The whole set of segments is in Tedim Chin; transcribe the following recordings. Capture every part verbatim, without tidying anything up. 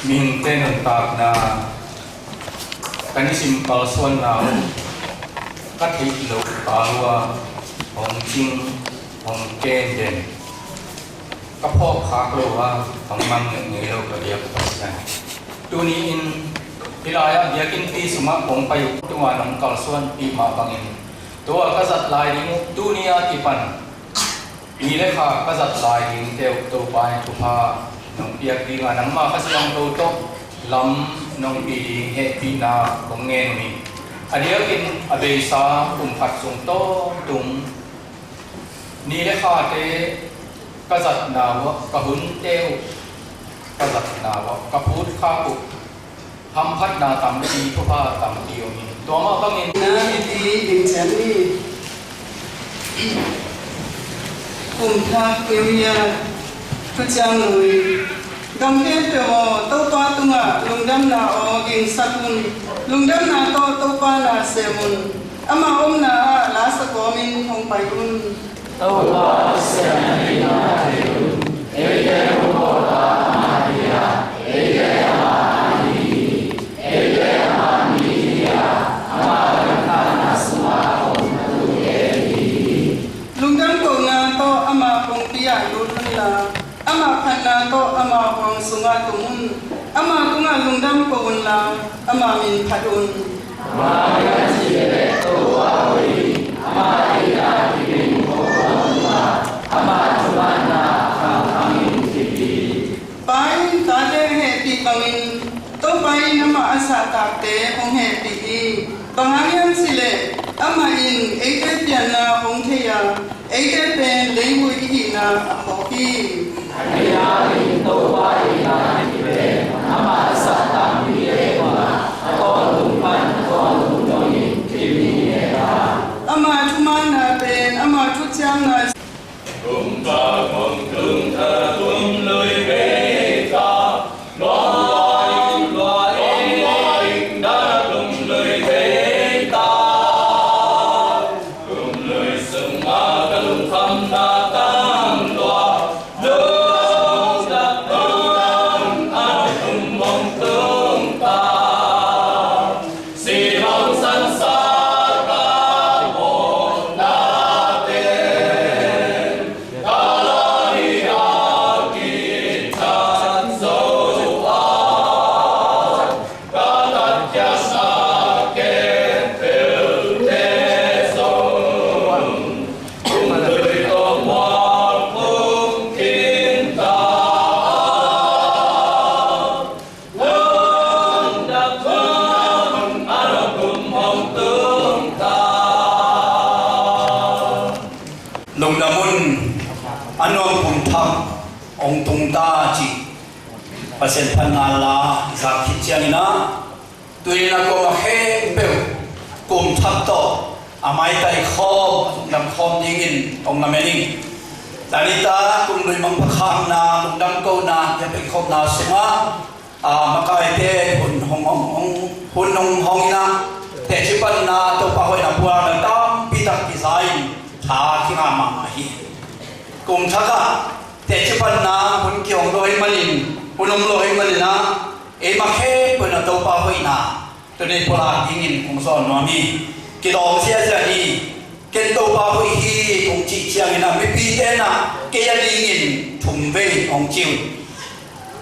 Mihingte nuntakna, ka nisim kalsuanna uh ka theih loh kal uh a hong cing, hong ken den, ka phawk khak loh a hong mang ngei lo ka biak Pasian, tuni-in hih lai-ah biakinnpi sungah kong pai uh tungah nong kalsuanpih mah bangin, tua ka zat lai ding uh tuni a kipan ni le kha ka zat lai dingte uh Topa in thupha nong piak ding a, nangmah Kha Siangtho tawh lam nong pi ding hehpihna kong ngen uh hi. A diakin a beisa kum khat sung tawntung ni le khate ka zatna uh, ka hunte uh ka zatna uh, ka phutkhak uh hamphatna tampi, thupha tampi om hi. Tua mah bangin na i ti ding cian ni. Kum thak New Year, Thuciam Lui. Gam khempeuh aw, Topa tungah lungdamna aw gingsak un. Lungdamna tawh Topa na sem un. Ama omna ah lasa kawmin hong pai un. Topa Pasian in a thei un. Eite hong bawl a, amah hi a, eite amah a mi hi, eite amah mi hi a, amah dangtakna sungah om na tute hi. Lungdam kohna tawh ama kongpi ah lut unla, ama phatna tawh ama huang sungah tum un. Ama tungah lungdam ko unla, ama min phat un. Ama min a ci leh Topa hoih, ama deihna kimin hong kuan un la, ama thumanna a khangkhangin kipi. Pa in tate a hehpih bangin Topa in amah a sahtakte hong hehpih hi. Bang hang hiam cih leh amah in eite pianna hong thei a, eite pen leivui i hihna a phawk hi. A nihna in Topa itna i pen amah a sahtak mite tungah a tawntung pan a tawntung dongin kimin hi ta. Ama thumanna pen ama thuciamna. Kum thak hong tung ta, kum lui bei ta. Luang luang, luang luang, kum lui bei ta. Kum lui sungah ka lungkhamna tam lua. Lungdam, lungdam, a kum hong tung ta. Silongsang sa ka mawhna pen ka la hi a kichat zo a, ka tatkhiatna khempeuhte zong kum lui tawh mual khum khin ta. Lungdam un, a nuam kum thak hong tung ta cih Pasian phatna la i zak khit ciangin ah, tuni-in a kuamah khempeuh kum thak tawh a maitai khawm, a lungdam khawm dingin hong lamen ing. Tanita kum lui mangpha khakna, lungdam kohna, biakpiak khawmna sungah a, makaite hun hong, hong, hong, hun hong, hong ina, teci panna, Topa hoihna puanna tampi tak kiza in tha kinga mahmah hi. Kum thak ah teci panna hun kihong lo ahih manin, hun om lo ahih manin ah, eima khempeuh in ah Topa hoihna tuni pulak dingin kong zawn nuam hi. Kidawng ziahziah hi. Ken Topa hoih hi kong cih ciangin ah, mipite in ah kei a dingin thum vei hong ci un.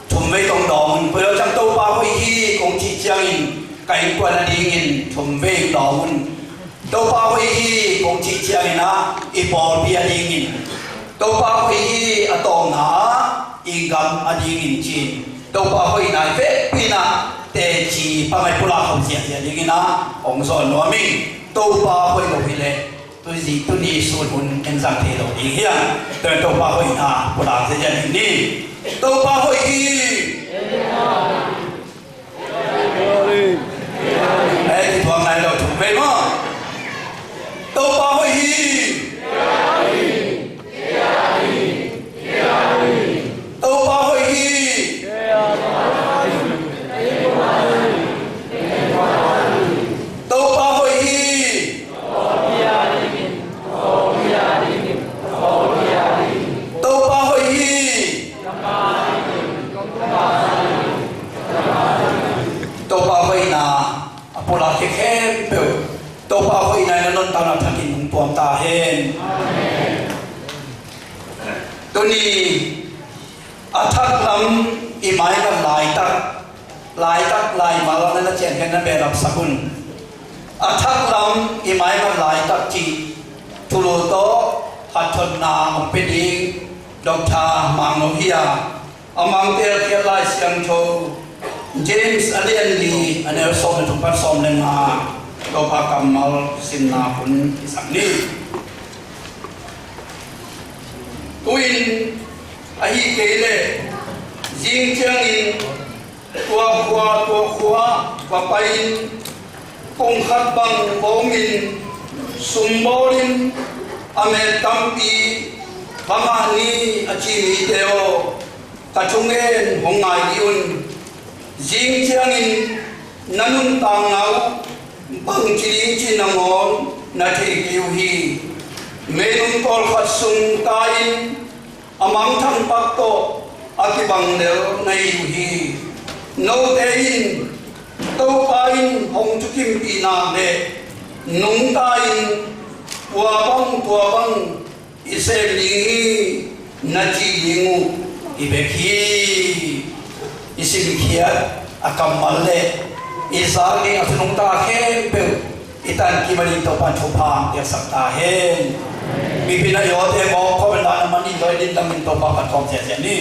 Thum vei tong dawng un. Koi lo ciang Topa hoih hi kong cih ciangin ka innkuan a dingin thum vei dawng un. Topa hoih hi kong cih ciangin ah i pawlpi a dingin, Topa hoih hi a tawpna ah i gam a dingin ci-in, Topa hoihna i vekpi in ah teci pangai pulak khawm ziahziah dingin ah hong zawn nuam ing. Topa hoih lo hi leh, tu zi, tuni sun hun en zang thei lo ding hi hang. Tua Topa hoihna pulak ziahziah ding ni. Topa hoih hi. Eh, kituak nai lo, thum vei maw. Topa hoih hi. Topa hoih hi. Topa hoih hi. Topa hoih hi. A thak lam i mailam laitak, laitak laimal na na cian khen na belap sak un. A thak lam i mailam laitak cih thulu tawh phatthotna hong pia ding Doctor Mang Lo hi a, a mangtel khiat Lai Siangtho James a lian li a neu sawm le thum pan sawm le nga, Topa kammal simna hun i sak ni. Tu-in ahih kei leh zing ciangin tua khua tua khua va pai-in kong khat bang va omin sum bawlin a mel tampi va ngah ni a ci mite aw, ka thungen hong ngai dih un. Zing ciangin na nuntakna uh bangci ding cih nangawn na thei kei uh hi. Meilam tawlkhat sung tai-in a mangthang pak tawh a kibang lel na hi uh hi. Note in Topa in hong thukimpih nak leh nungta in tua bang tua bang i sem ding hi na ci ding uh i bek hi. I simkhiat a kammal le i zak ding a thu nungta khempeuh i tankim a ding Topa'n thupha piaksak ta hen. Mipil a i awte mawk khawm in dan a man in dawi din dangin Topa phat khawm ciaciat ni.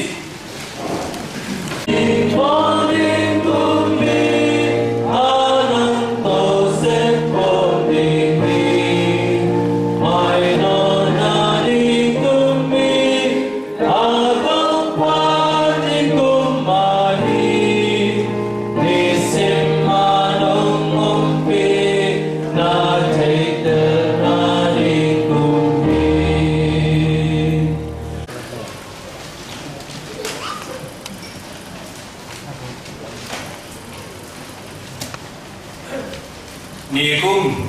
Nikum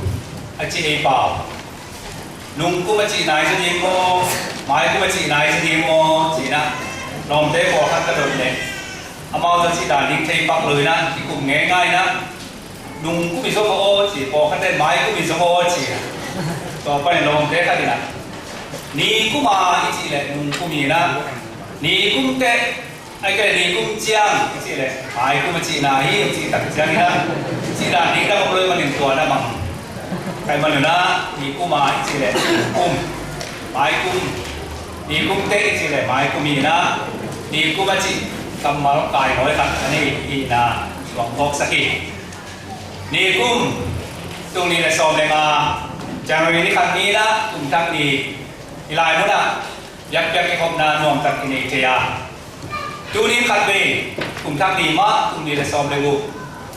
a ci ei pau. Nungkum a cihna i ci ding maw, maikum a cihna i ci ding maw, ci-in ah lawmte pawlkhat ka dot leh amau tawh cih dan ding thei pak lo-in ah kikum ngeingai-in ah, nungkum i zong aw ci, pawlkhat in maikum i zong aw ci. Tua panin lawmte khat in ah nikum a i cih leh nungkum hi-in ah, nikum teh, ahih kei leh nikum ciang i cih leh maikum a cihna hi, a cih tak ciangin ah cih dan ding dang om lo ahih manin tua na mang. Ahih manin ah nikum a i cih leh nungkum, maikum, nikum teh i cih leh maikum hi-in ah, nikum a cih kammal kaimawi khat a nei hi-in ah suang phawksak hi. Nikum, tul nih le sawm le nga, January ni khat ni-in ah kum thak ni, i lai munah biakpiak kikhopna nuamtak i nei thei a, tuni khatvei kum thak ni mah, tul nih le sawm le guk,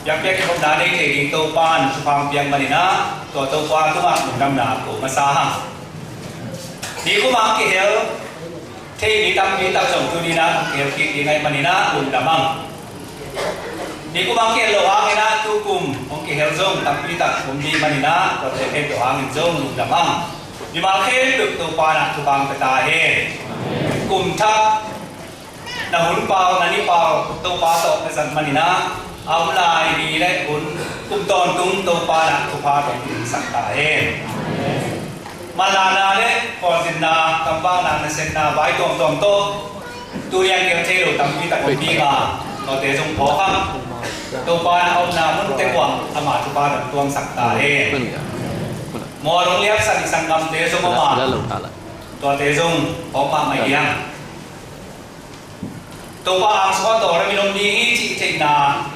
biakpiak kikhopna nei thei ding Topa'n thupha hong piak manin ah tua Topa tungah lungdamna ko masa hang. Nikum a kihel thei mi tampi tak zong tuni-in ah hong kihel kik ding ahih manin ah lungdam hang. Nikum a kihel lo hangin ah tukum hong kihel zong tampi tak om ding manin ah tuate khempeuh hangin zong lungdam hang. Mimal khempeuh Topa'n ah thupha hong pia ta hen. Kum thak na hun pau, na ni pau Topa tawh na zat manin ah a om lai ni le hun kum tawntung Topa'n ah thupha tawh hong sak ta hen. Manlahna le khualzinna, gamvakna, nasemna, vai tuamtuam tawh tuni a kihel thei lo tampi tak om ding a, tuate zong phawk hang. Topa'n a omna mun tek uah ama thupha tawh tuamsak ta hen. Mual hong liapsak i sanggamte zong om a, tuate zong phawk mahmah hi hang. Topa angsung ah tawlrem in om ding hi cih theihna,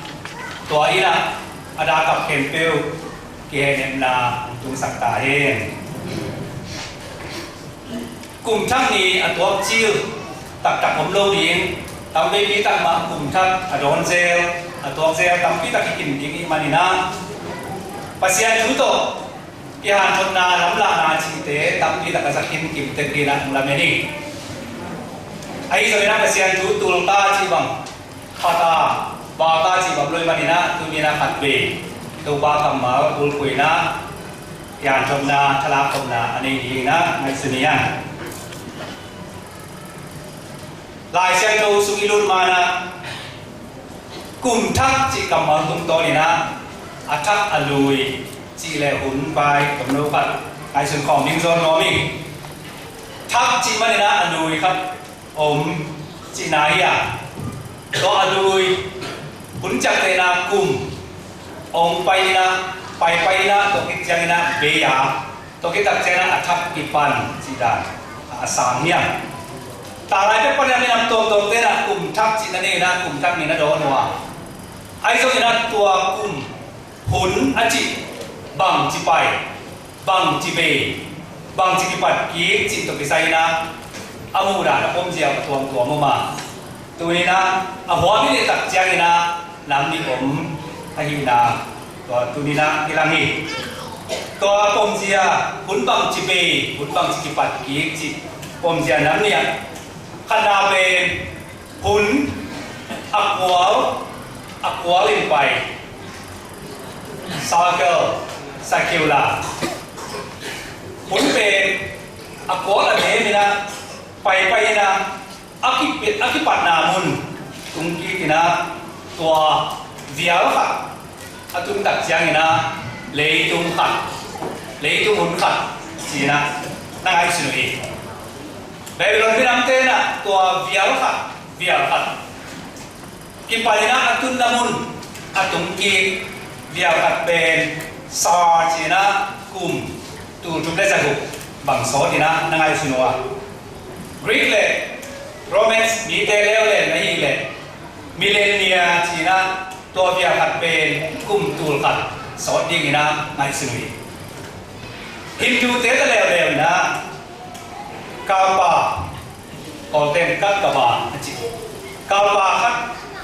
tua in ah a dak kap khempeuh kihehnepna hong tungsak ta hen. Kum thak ni a tuak cil taktak om lo ding, tamveipi tak mah kum thak a dawn zel, a tuak zel tampi tak kikim ding ahih manin ah Pasian thu tawh kihanthawnna, lamlahna cihte tampi tak a za khin kim tek ding in ah hong lamen hi. Ahi zongin ah Pasian thu tul ta cih bang, pha ta, bau ta cih bang om lo ahih manin ah tuni in ah khatvei Topa kammal bulphuhna, kihanthawnna, thalak khopna a nei ding in ah ngaihsun hi hang. Lai Siangtho sung i lut ma-in ah kum thak cih kammal tungtawnin ah a thak a lui cih le hun vai tomno khat ngaihsun khawm ding zawn nuam ing. Thak cih manin ah a lui khat om cihna hi a, tua a lui hun ciangte in ah kum hong pai in ah, paipai in ah, tua khit ciangin ah bei a, tua khit tak ciangin ah a thak kipan cih dan a sang hi a. Tanglai pek pan in ah minam tuamtuamte in ah kum thak cihna nei in ah kum thak nei na dawn uh a, ahi zongin ah tua kum hun a cih bangci pai, bangci bei, bangci kipat kik cih tawh kisai in ah a muhdan a pawmzia a tuamtuam om a, tuni in ah a huam i neih tak ciangin ah nam nih om ahihna tua tuni in ah kilang hi. Tua pawmzia hun bangci bei, hun bangci kipat kik cih pawmzia nam nih ah khatna pen hun a kual, a kual in pai, circle, circular. Hun pen a kual a nem in ah paipai in ah a kipi-, a kipatna mun tung kik in ah tua vial khat a tun tak ciangin ah leitung khat, leitung hun khat ci in ah na ngaihsun uh hi. Babylon minamte in ah tua vial khat, vial khat kipan in ah a tunna mun a tung kik vial khat pen sar ci in ah kum tul thum le za guk bang sawt in ah na ngaihsun uh a, Greek le Romans mite leuleu na hih leh millennia ci in ah tua vial khat pen kum tul khat sawt ding in ah ngaihsun uh hi. Hindute ta leuleu in ah Kalpa, Kawlten Kalkaba a ci. Kalpa khat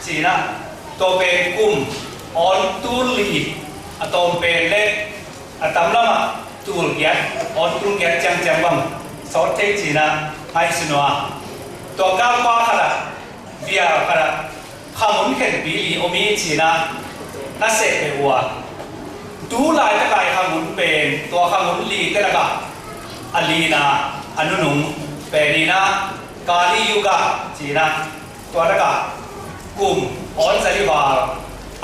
ci in ah tua pen kum awn tul li, a tawm pen le a tam lamah tul giat, awn tul giat ciangciang bang sawt thei ci in ah ngaihsun uh a, tua Kalpa khat ah, vial khat ah khanghun khenpi li om hi ci in ah na seh peuh uh a, tu laitak a i khanghun pen tua khanghun lite lakah a lina, a nunung pen in ah Kali Yuga ci in ah tua lakah kum awn za li val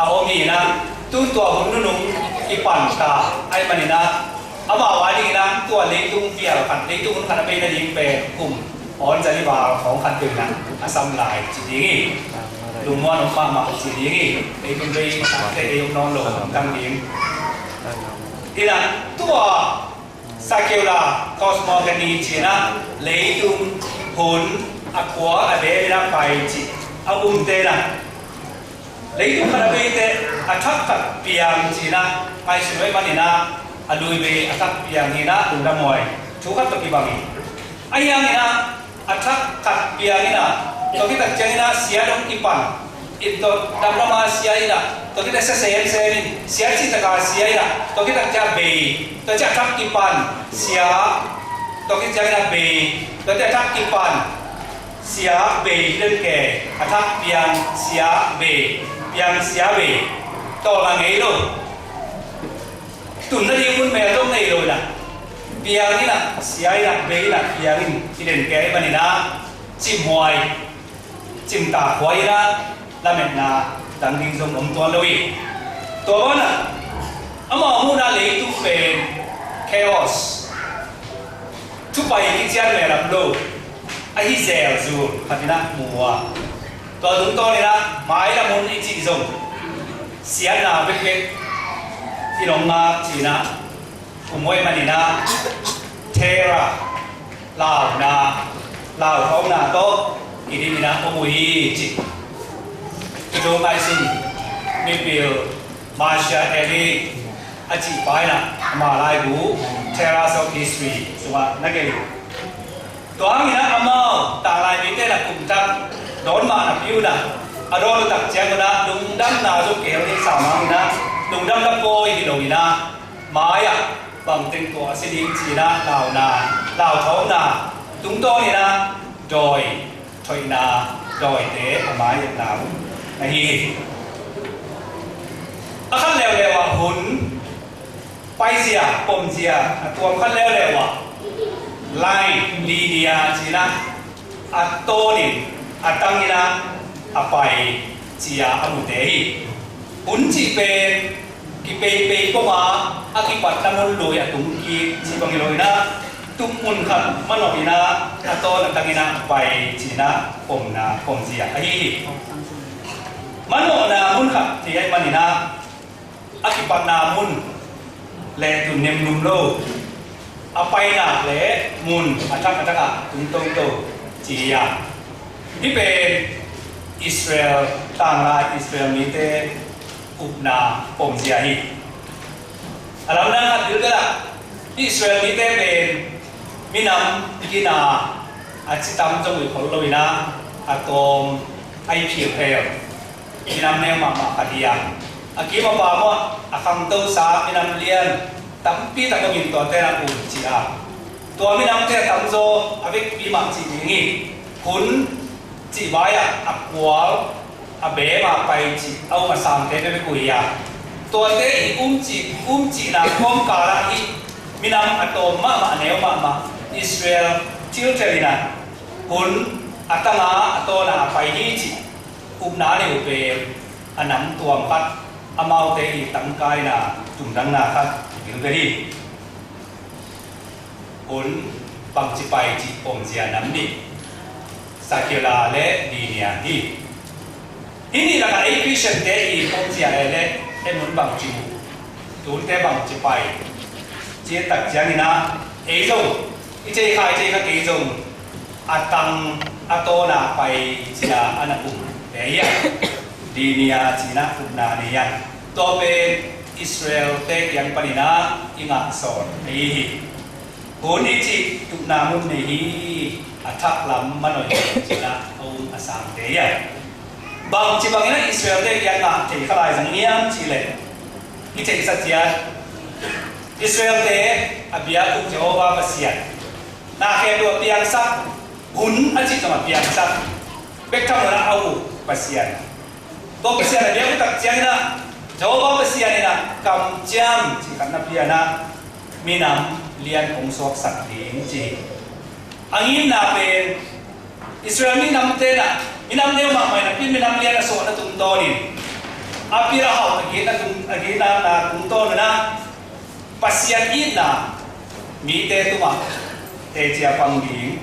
a om hi in ah, tun tua hun nunung kipan ta ahih manin ah amau a dingin ah tua leitung vial khat, leitung hun khat a bei nading pen kum awn za li val khawng khat ding in ah a sam lai ci ding hi. Lungmuan om mahmah ci ding hi. Leitung bei te ei om nawn lo, om tang ding. In ah tua circular cosmogony ci in ah leitung hun a kual a nem in ah pai cih a umte in ah leitung khat a beite a thak khat piang ci in ah ngaihsun uh ahih manin ah a lui bei a thak piang hi in ah lungdam huai thu khat tawh kibang hi. Ahi hangin ah a thak khat piang in ah tua khit tak ciangin ah sia dong kipan in, tua dam lam a sia in ah, tua khit tak ciang sia semsem in, sia cih tak a sia in ah, tua khit tak ciang bei, tua ciang a thak kipan sia, tua khit ciangin ah bei, tua ciang a thak kipan sia bei, den ke a thak piang sia bei, piang sia bei, tawlnga ngei lo. Tunna ding mun mel zong nei lo in ah, piang in ah, sia in ah, bei in ah, piang in i den ke ahih manin ah cimhuai, cimtakhuai in ah lametna dang ding zong om tuan lo hi. Tua banah amau muhna leitung pen chaos, thupai kician mel lam lo ahi zelzul khat in ah mu uh a, tua tungtawn in ah mailam hun i cih zong siatna bekbek in hong ngak ci in ah um uh ahih manin ah Terra, launa, lauthawngna tawh kidim in ah om uh hi ci. Tutu ngaihsun mipil Marshall Ellis a cih pa in ah ama laibu Terrace of History sungah na gelh uh. Tua hangin ah amau tanglai mite in ah kum thak dawn mah napi un ah, a dawn uh tak ciangun ah lungdamna zong kihel ding sam hangin ah lungdamna pawi hi lo in ah, mai-ah bangteng tuah a si ding ci in ah launa, lauthawngna tungtawn in ah dawi thoihna, dawite a mai-etna uh ahi hi. A khat leuleu ah hun paizia, pomzia a tuam khat leuleu ah line, linear ci in ah a tawnin, a tangin ah a pai ci-a a mute hi. Hun cih pen kipeipei poma a kipatna mun lui a tung kik cih bang hi lo in ah, Tung mun khat manawh in ah, a tawn a tang in ah pai ci-in ah pomna, pomzia ahi hi. Manawhna mun khat hi ahih manin ah, a kipatna mun le tun nemnum lo, a painak le mun a thak a thak ah tung toto ci hi a. Hih pen Israel, tanglai Israel mite upna pomzia hi. A lamdang khat bilbel ah, Israel mite pen minam gina a ci tam zong uh hi khol lo in ah, a tawm a hi phialphel, minam neu mahmah khat hi a. A kim a pam uh ah a khangtosa minam lian tampi tak om in, tuate in ah hun ci a. Tua minamte a tamzaw a vekpi mah cih ding hi. Hun cih vai ah a kual, a beem a pai cih a um a sangte bekbek uh hi a. Tuate i um cih, um cihna kawmkal ah hih minam a tawm mahmah, neu mahmah Israel thiltel in ah, hun a tang a, a tawn a pai hi cih upna nei uh pen a nam tuam khat, amaute i tangkaina, tungdanna khat bilbel hi. Hun bangci pai cih pomzia nam nih, Sakila le Dinia hi. Hih nih lakah ei Khristiante i pomzia e le, en hun bangci mu, tunte bangci pai ci tak ciangin ah, ei zong i cei kha, i cei kha kei zong a tang a tawn a pai ci-a a na um te hi a. Dinia ci-in ah upna nei a. Tua pen Israel-te kiang panin ah i ngah sawn ahi hi. Hun i cih tupna mun nei hi, a thak lam manawh hi ci-in ah a um a sangte hi a. Bangci bangin ah Israel-te kiang ngah thei kha lai zang hiam cih leh, i theihsa ciat Israel-te a biak uh Jehovah Pasian, na khempeuh a piangsak, hun a cih tawh a piangsak, bek tham lo-in ah a uh Pasian. Tua Pasian a biak uh tak ciangin ah, Jehovah Pasian in ah kamciam cih khat na pia-in ah, minam lian hong suaksak ding ci hi. A ngimna pen, Israel minamte in ah, minam neu mahmah in ah, pin minam lian a suahna tungtawnin, a pil a hauh a gitna tung, a gitna tungtawn un ah, Pasian itna mite tungah teci a pang ding.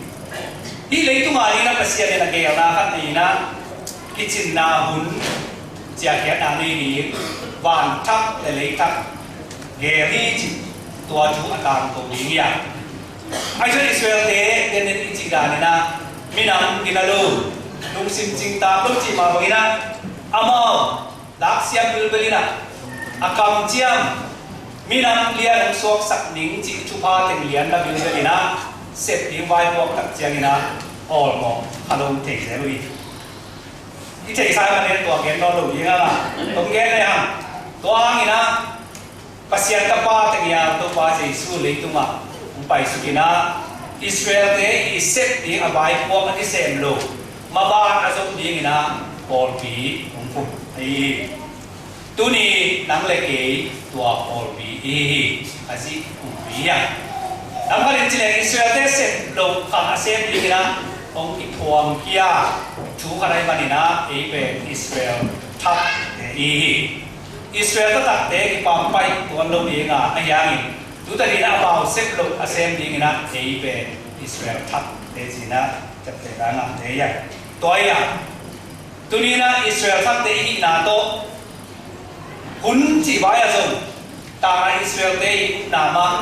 Hih leitung a dingin ah Pasian in a geelna khat nei in ah, kicinna hun ciahkhiatna nei ding, van thak le lei thak geel hi cih, tua thu a tangko ding hi a. Ahi zongin Israel-te, den den i cih danin ah, minam gina lo, lungsim cingtaak lo cih mah bangin ah, amau laksiam bilbel in ah, a kamciam, minam lian hong suaksak ning cih thupha teng lian na bilbel in ah, sep ding vaipuak tak ciangin ah, awlmawh kha lo thei zel uh hi. I theihsa manin tua gen nawn lo ding a, tong gen le hang. Tua hangin ah, Pasian Tapa teng a, Topa Jesu leitungah hong paisuk in ah, Israel-te i sep ding a vaipuak a kisem lo, maban a zom dingin ah pawlpi hong put ahi hi. Tuni nang le kei tua pawlpi i hi hi, a zi kumpi hi a. Nam khat in ci leng Israel-te sep loh khang a sem dingin ah hong kiphuang kia thu khat ahih manin ah, ei pen Israel thakte i hi hi. Israel taktakte i pampaih tuan lo ding a, ahi hangin tu tadin ah amau sep loh a sem dingin ah, ei pen Israel thakte ci-in ah ciaptehna ngahte hi a. Tua hi a, tuni-in ah Israel thakte i hihna tawh, hun cih vai ah zong, tangah Israel-te i upna mah,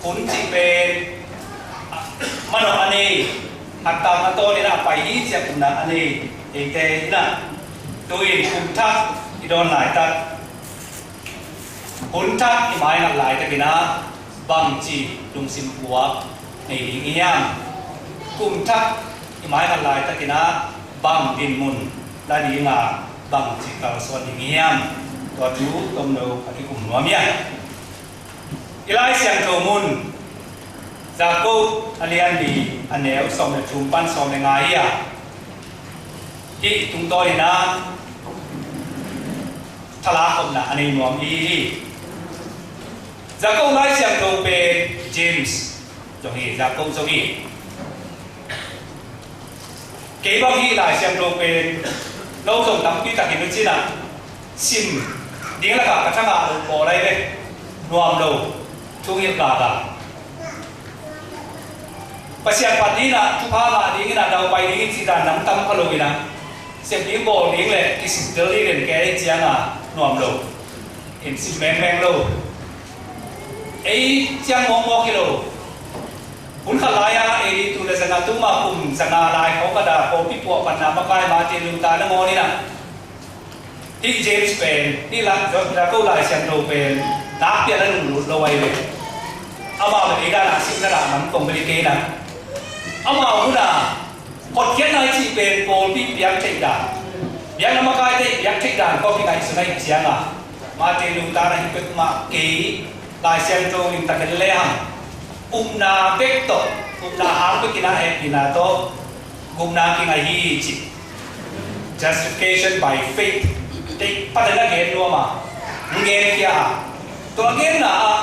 hun cih pen manawh a nei, a tang a tawn in ah pai hi ci-a upna a nei eite in ah, tu-in kum thak i dawn laitak, hun thak i maingah laitakin ah, bangci lungsim puak nei ding i hiam? Kum thak i maingah laitakin ah, bang dinmun la ding a, bangci kalsuan ding i hiam? Tua thu tomno a kikum nuam hi a. I Lai Siangtho mun, Jakob a lian li, a neu sawm le thum pan sawm le nga hi a. Hih tungtawnin ah thalak omna a nei nuam i hi hi. Jakob Lai Siangtho pen James zong hi, Jakob zong hi. Kei bang hih Lai Siangtho pen no zong tampi tak hi nu cin ah, sim ding lakah ka thangah lo pawl lai ve, nuam lo, thungil kaka. Pasian phat ding in ah, thupha ngah ding in ah, daupai ding in cih dan nam tam pha lo in ah, sep ding bawl ding le kisik tel ding in kei ciang a nuam lo. In sik mengmeng lo. Ei ciang mawkmawk hi lo. Hun khat lai-a ei tul le zanga tuma kum zanga lai khawng khat a pawlpi puahpatna makai Martin Luther nangawn in ah, hih James pen, hih la, Jakob Lai Siangtho pen nakpi a na lunglut lo ahi ve. Amah pen ei dan a sihna dah nam kong beli kei in ah, amah hun a hotkhiatna i cih pen pawlpi piak theih dan, biakna makaite i piak theih dan kong kingaihsun ahih ciang a, Martin Luther na hih pek mah kei, Lai Siangtho limtak en lehang, upna bek tawh, upna hang bek in ah hehpihna tawh gupna kingai hi ci. Justification by faith. Teih pha in a gen nuam a, hong gen khia a, tua a genna ah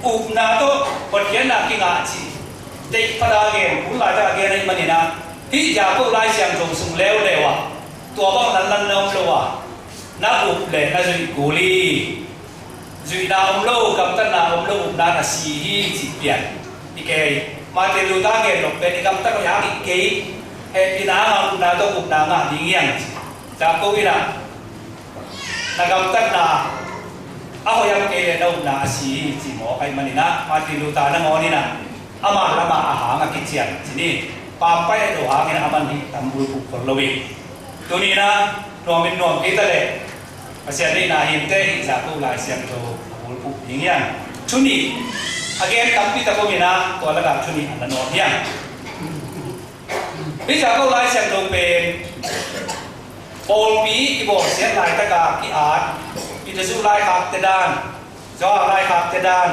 upna tawh hotkhiatna kingah ci. Teih pha a gen, hun laitak a gen ahih manin ah, hih Jakob Lai Siangtho sung leuleu ah tua bang lanlan na om lo a, na up le na zuih kul hi. Zuihna om lo, gamtatna om lo upna na si hi cih pian hi kei. Martin Luther gen lo pen i gamtat hoih hang hi kei, hehpihna hang a upna tawh upna ngah ding hi hang ci. Jakob in ah, na gamtatna a hoih hang kei le na upna a si hi ci mawk ahih manin ah, Martin Luther nangawn in ah, amah lamah a hang a kician ci ni. Pampai a lo hangin ah aman hih tam bulphuh khol lo hi. Tuni in ah nuam in nuam kei ta leh, Pasian deihna himte hih Jakob Lai Siangtho a bulphuh ding hi hang. Thu nih, a gen tampi tak om in ah, tua lakah thu nih a na nuam hi hang. Hih Jakob Lai Siangtho pen pawlpi i bawlsiat laitak a ki-at, Peter Zu laikhakte dan, Johan laikhakte dan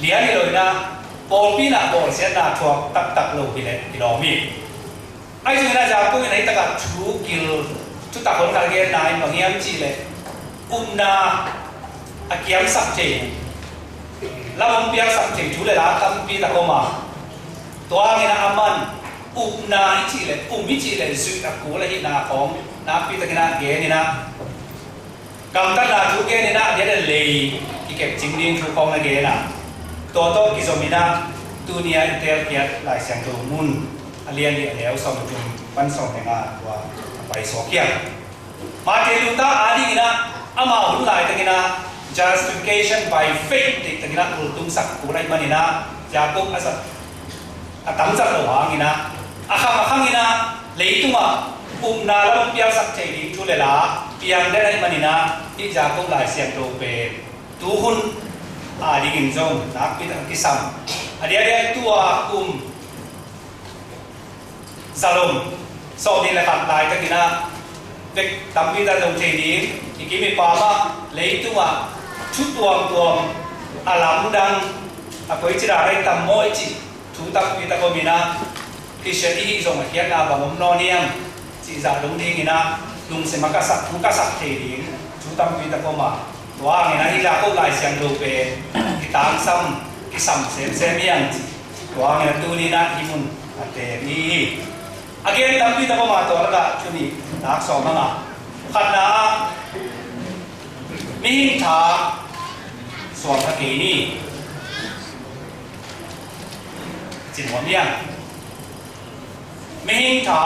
lian hi lo in ah, pawlpi in ah bawlsiatna thuak taktak lo hi leh kilawm hi. Ahi zongin ah Jakob in ah hih takah thu kil, thutak hon khat a genna in bang hiam cih leh, upna a kiamsak thei, lam hong piaksak thei thu le la tampi tak om a, tua hangin ah aman upna i cih leh, um i cih leh zuih a kul ahihna khawng nakpi takin ah gen in ah, gamtatna thu gen in ah, a diakdiak lei kikepcing ding thu khawng na gen a, tua tawh kizom in ah, tuni a i teelkhiat Lai Siangtho mun a lian nih, a neu sawm le thum pan sawm le nga tua a paisuak hiam. Martin Luther ading in ah, amah hun laitakin ah justification by faith deihtakin ah ultungsak kul ahih manin ah, Jakob a zat a tamzat lo hangin ah, a khang a khangin ah, leitungah upna lam hong piaksak thei ding thu le la piang den ahih manin ah, hih Jakob Lai Siangtho pen tuhun adingin zong nakpi tak a kisam. A diakdiak tua kum zalom sawmnih le khat laitakin ah, vek tampi tak zong thei ding, i kim i pam ah, leitungah thu tuamtuam a lamdang, a koici dan a i tam maw i cih thu tampi tak om in ah, Khristian i hih zong a khiatna bang om nawn hiam cih zah dong dingin ah, lungsim a kasak, thu kasak thei ding thu tampi tak om a, tua hangin ah hih Jakob Lai Siangtho pen kitangsam, kisam semsem hi hang cih, tua hangin ah tuni in ah hih mun a teel hi. A gen tampi tak om a, tua lakah thu nih nak sawm hang a, khatna ah, mihing tha suang kha kei ni. Cin huam hiam? Mihing tha,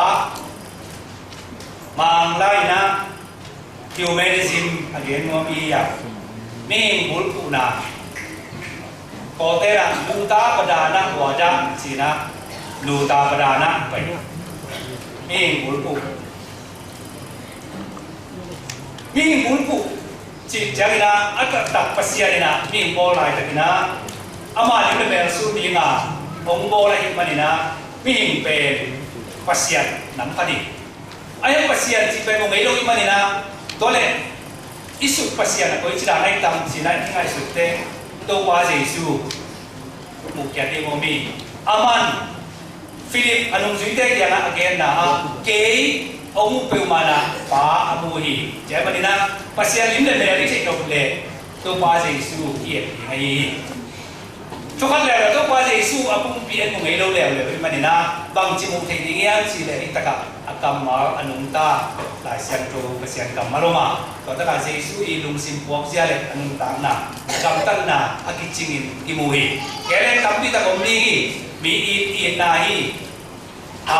Manglai in ah humanism a gen nuam i hi a, mihing bulphuhna. Kawlte'n ah luta padana wada ci-in ah, luta padana pai. Mihing bulphuh. Mihing bulphuh cih ciangin ah, a taktak Pasian in ah mihing bawl laitakin ah, ama lim le mel sun ding a hong bawl ahih manin ah, mihing pen Pasian nam khat hi. A hi a, Pasian cih pen mu ngei lo ahih manin ah, tua leh i sut Pasian a koici dan a i tam ci-in ah i ngaihsut teh, Topa Jesu muh kiat ding om hi. Aman Philip a nungzuite kiangah a genna ah, kei hong muh peuhmah in ah Pa a mu hi. Tua ahih manin ah Pasian lim le mel i theih nop leh Topa Jesu i et ding ahi hi. Thukhat leuleu Topa Jesu a pumpi en mu ngei lo leuleu ahih manin ah, bangci muh theih ding hiam cih leh, hih takah a kammal a nungta Lai Siangtho Pasian kammal om a, tua takah Jesu i lungsim puakzia le a nuntakna, a gamtatna a kicingin kimu hi. Kei leh tampi tak om ding hi. Mi it itna hi. A,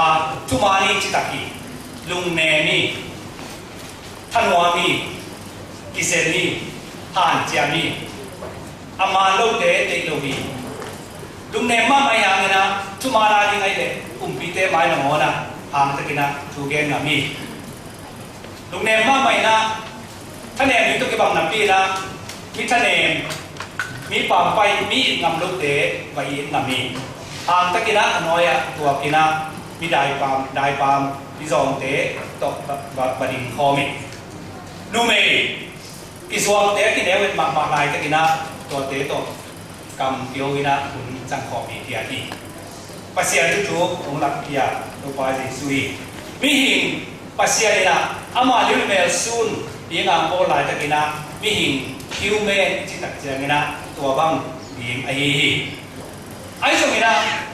thuman hi, citak hi, lungnem hi, thanuam hi, kisen hi, hanciam hi. A man lote deih lo hi. Lungnem mahmah hi hangin ah, thuman a ding ahih leh kumpite mai nangawn ah hangtakin ah thu gen ngam hi. Lungnem mahmah in ah, thanem ding tawh kibang napi in ah, mi thanem, mi pampai, mi it ngam lote va it ngam hi. Hangtakin ah a nuai-ah tuakin ah mi daipam, daipam, mi zawngte tawh va, va, va ding khawm hi. Numei kisuangte a kineu et mahmah laitakin ah tuate tawh kam pio in ah hun cangkhawm hi, tiat hi. Pasian thuthu hong lakpia Topa Jesuh hi. Mihing, Pasian in ah ama liu le mel sun ding a hong bawl laitakin ah mihing, human i cih tak ciangin ah tua bang ding ahi hi. Ahi zongin ah,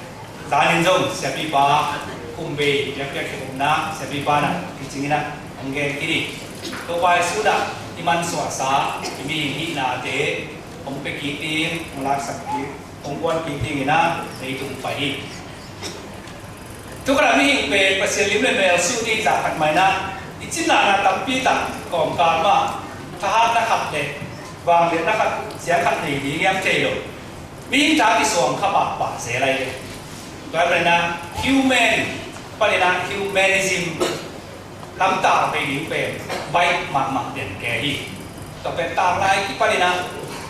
zanin zong siapipa Khum Bei biakpiak kikhopna siapipa in ah kicingin ah hong gen khin hi. Topa Jesuh in ah i mansuahsa i mihing hihnate hong pia kik ding, hong laksak kik, hong kuan kik dingin ah leitung pai hi. Tua khat ah mihing pen Pasian liu le mel sun hi, zah khat mah in ah i cin lahna tampi tak kawmkal mah thahatna khat le vangliatna khat, siang khat nei ding hiam thei lo. Mihing tha kisuang kha pahpah zel lai. Tua ahih manin ah human panin ah humanism lamtak bei ding pen baih mahmah den kei hi. Tua pen tanglai kipanin ah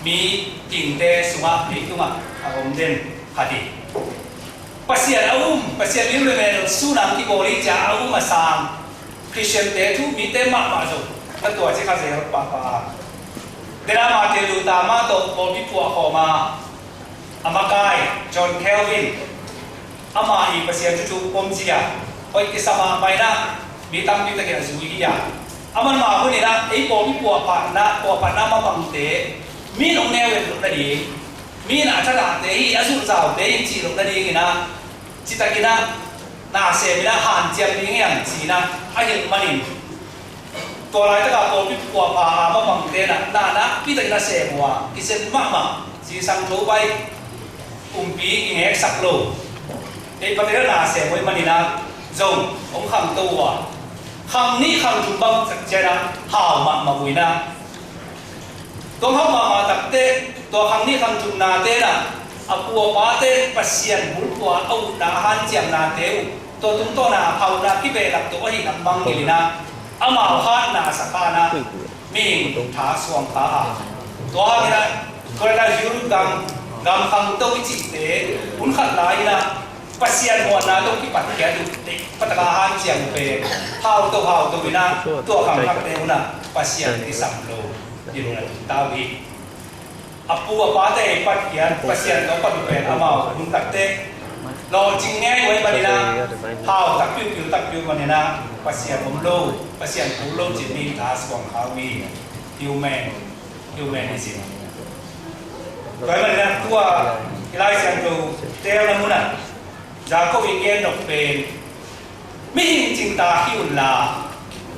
mi tingte sungah, leitungah a om den khat hi. Pasian a um, Pasian liu le mel sun a kibawl hi ci-a a um a sang Khristiante thu mite mahmah zong na tuaci kha zel pahpah a, denah Martin Luther mah tawh pawlpi puah khawm a, a makai John Calvin, amah i Pasian thuthu pom ci-a hoih kisam a, maina mi tampi takin a zui hi a, aman mah hunin ah ei pawlpi puahphatna, puahphatna mamangte mi in hong neu et loh nading, mi in a thadahte hi, a zulhzaute hi cih loh nadingin ah, citakin ah, na semin ah hanciam ding hiam ci-in ah a hilh manin, tua laitak a pawlpi puahpha a mamangte in ah na nakpi takin a sem uh a, kisen mahmah, zingsang tho pai, kumpi kingeksak lo, ei pate na sem uh ahih manin ah zong hong khangto uh a, khang nih khang thum bang tak ciangin ah hau mahmah uh in ah, tua hau mahmah takte, tua khang nih khang thumnate in ah a pu a pate Pasian bulphuh a utna, a hanciamnate uh, tua tungtawn a hauhna kibehlap to ahih lam mangngilh in ah, amau hatna a sa kha in ah mihing tha suang kha a, tua hangin ah tua laitak Europe gam, gam khangto i cihte hun khat lai in ah Pasian muanna tawh kipatkhiat uh, pataka hanciam uh pen hauto hauto in ah tua khang thakte hun ah Pasian kisam lo ding uh na tung ta uh hi. A pu a pate i patkhiat, Pasian tawh pat uh pen amau hun takte lawhcing ngei uh ahih manin ah, hau tak piupiu tak piu manin ah Pasian om lo, Pasian kul lo cih mi tha suang kha uh hi. Human, humanism. Tua ahih manin ah tua i Lai Siangtho teelna mun ah Jacob in gen nop pen, mihing cingtak hi unla,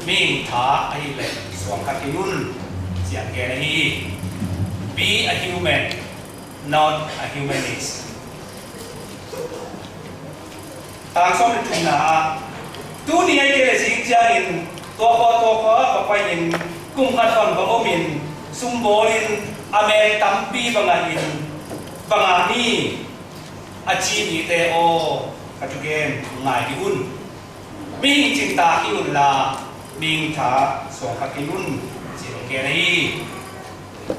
mihing tha ahih leh suang kha kei un, ci-a gen ahi hi. Be a human, not a humanist. Tang sawm le thumna ah, tuni ahih kei leh zing ciangin tua khua tua khua ah va pai-in, kum khat bang va omin, sum bawlin, a mel tampi va ngah in, va ngah ni, a ci mite aw, ka thugen ngai dih un. Mihing cingtak hi unla, mihing tha suang kha kei un, ci-in hong gen ahi hi.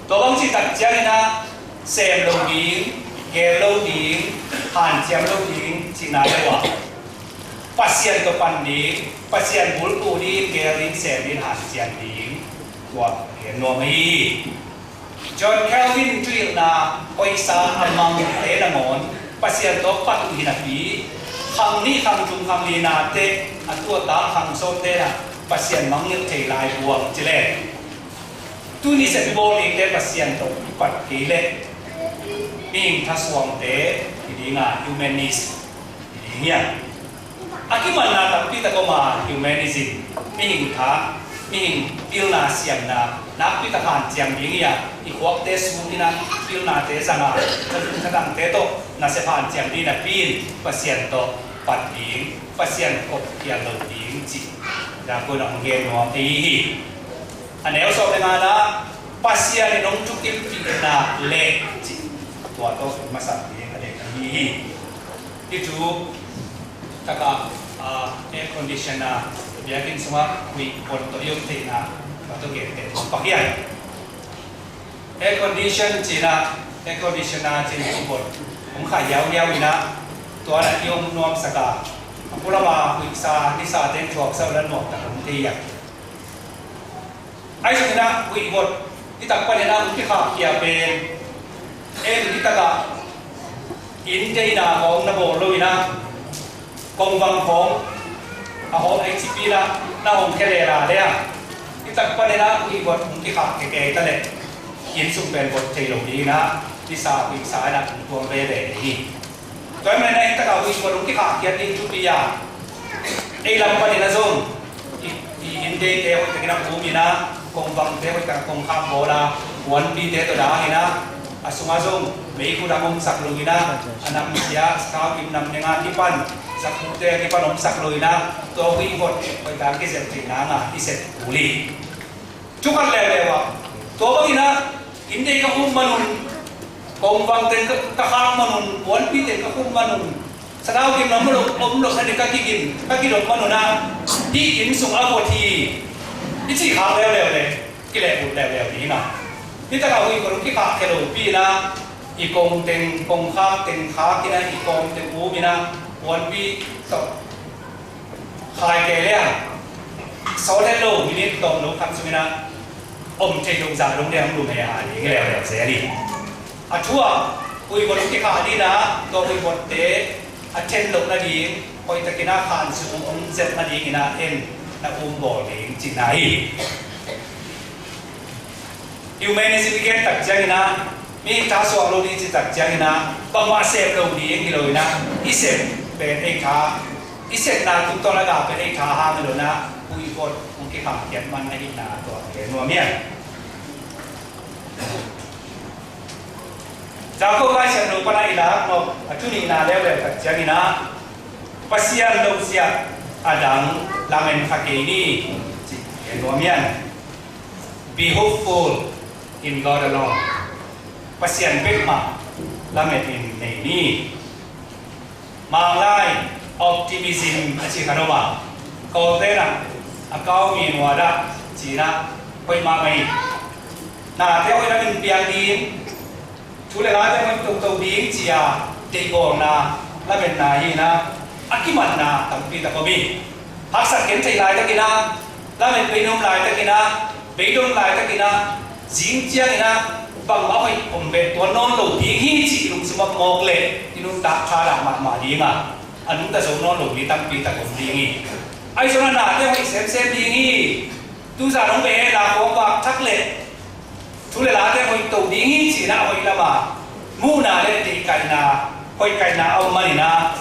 Tua bang cih tak ciangin ah sem lo ding, gel lo ding, hanciam lo ding cihna lo a, Pasian tawh pan ding, Pasian bulphuh ding, gel ding, sem ding, hanciam ding, tua gen nuam ahi hi. John Calvin thuhilhna hoihsa a mangte nangawn Pasian tawh pat uh hi napi, khang nih khang thum khang li na teh a tuata khang sawmte na Pasian mangngilh thei lai buang ci leh, tuni sep i bawl dingte Pasian tawh i pat kei leh mihing thasuangte hi ding a, humanist hi ding hiam? A kimanna tampi tak om a, humanism, mihing tha, Mihing pilna siamna nakpi tak hanciam ding hi a, i khuakte sung in ah pilnate zang a, thadang thadangte tawh nasep hanciam ding napi in Pasian tawh pat ding, Pasian kop khial lo ding cih Jakob in hong gen nuam ahi hi. A neu sawm le ngana, Pasian in hong thukimpihna le cih tua tawh masak ding a deih ahi hi. Hih thu takah, ah, air condition a, biakinn sungah huih bot tawh i om theihna, tua tawh genteh pak hian. Air condition cih in ah, air condition a cih in huih bot hong khai hiauhiau in ah, tua in ah i om nuamsak a, a pulama huihsa, nisa teng thuaksa uh la nuamtak hong thei hian. Ahi zongin ah huih bot hi tak panin ah hong kikhahkhia pen, en hi takah inn deihna khawng na bawl lo in ah, kongvang khawng a hawm a i cipi in ah na hong khia lel a le a, hi tak panin ah huih bot hong kikhahkhia kei ta leh inn sung pen bot thei lo ding in ah, nisa huihsa in ah hong tuang veve hi. Tua ahih manin ah hih takah huih bot hong kikhahkhiat ding thupi a, ei lam panin ah zong i, i inn deite hoih takin a um in ah, kongvangte hoih takin a kongkhak bawl a, puanpite tawh dang in ah, a sungah zong meikhu dang omsak lo in ah, a namsia, thau kim nam neng a kipan, zakhute a kipan omsak lo in ah, tua huih bot hoih takin kizep theih nang a i sep kul hi. Thu khat leuleu ah, tua bangin ah inn dei ka khum man un, kongvang teng ka, ka khak man un, puanpi teng ka khum man un, thadang kim nam lo, om lo, na ding ka kigin, ka kidop man un ah, hih inn sung a bot hi, i cih khak leuleu le, kilehbulh leuleu ding a. Hih takah huih bot hong kikhahkhia lopi in ah, i kong teng, kongkhak teng khak in ah, i kawm teng um in ah, puanpi tawh khai kei le a, sawt het lo, minute tawm lo khat sung in ah om thei lo zah dong le hong lum he a ding leuleu zel hi. A thu ah huih bot hong kikhah ding in ah, tua huih botte a then loh nading, hoih takin ah khan sung hong zep nading in ah en na um bawl ding cihna hi. Humanism i gen tak ciangin ah, mi tha suak lo ding ci tak ciangin ah, bangmah sep lo ding hi lo in ah, i sep pen ei tha, i sepna tungtawn a gah pen ei tha hang hi lo in ah, huih bot hong kikhahkhiat man ahihna tua gen nuam hi. Jakob Lai Siangtho pan a i lak nop a thu nihna leuleu tak ciangin ah, Pasian lo ziah a dang lamen kha kei ni, ci gen nuam hi. Be hopeful in God alone. Pasian bek mah lamet in nei ni. Manglai optimism a ci khat om a, Kawlte in ah a kau mi nuat ah ci in ah hoih mahmah hi. Nate hoih lamin piang ding, thu le late hoih toto ding ci a deihbawlna, lametna hi in ah, a kimatna tampi tak om hi. Haksat gentheih laitakin ah, lamet bei nuam laitakin ah, beidong laitakin ah, zing ciangin ah bangmah hoih om beh tuan nawn lo ding hi cih lungsim a mawk leh i nuntak thadah mahmah ding a, a nungta zo nawn lo mi tampi tak om ding hi. Ahi zongin ah nate hoih semsem ding hi. Tuzan hong bei hen la kong vak thak leh thu le late hoih to ding hi cih in ah hoih lam a muhna le deihkaihna, hoihkaihna a om manin ah,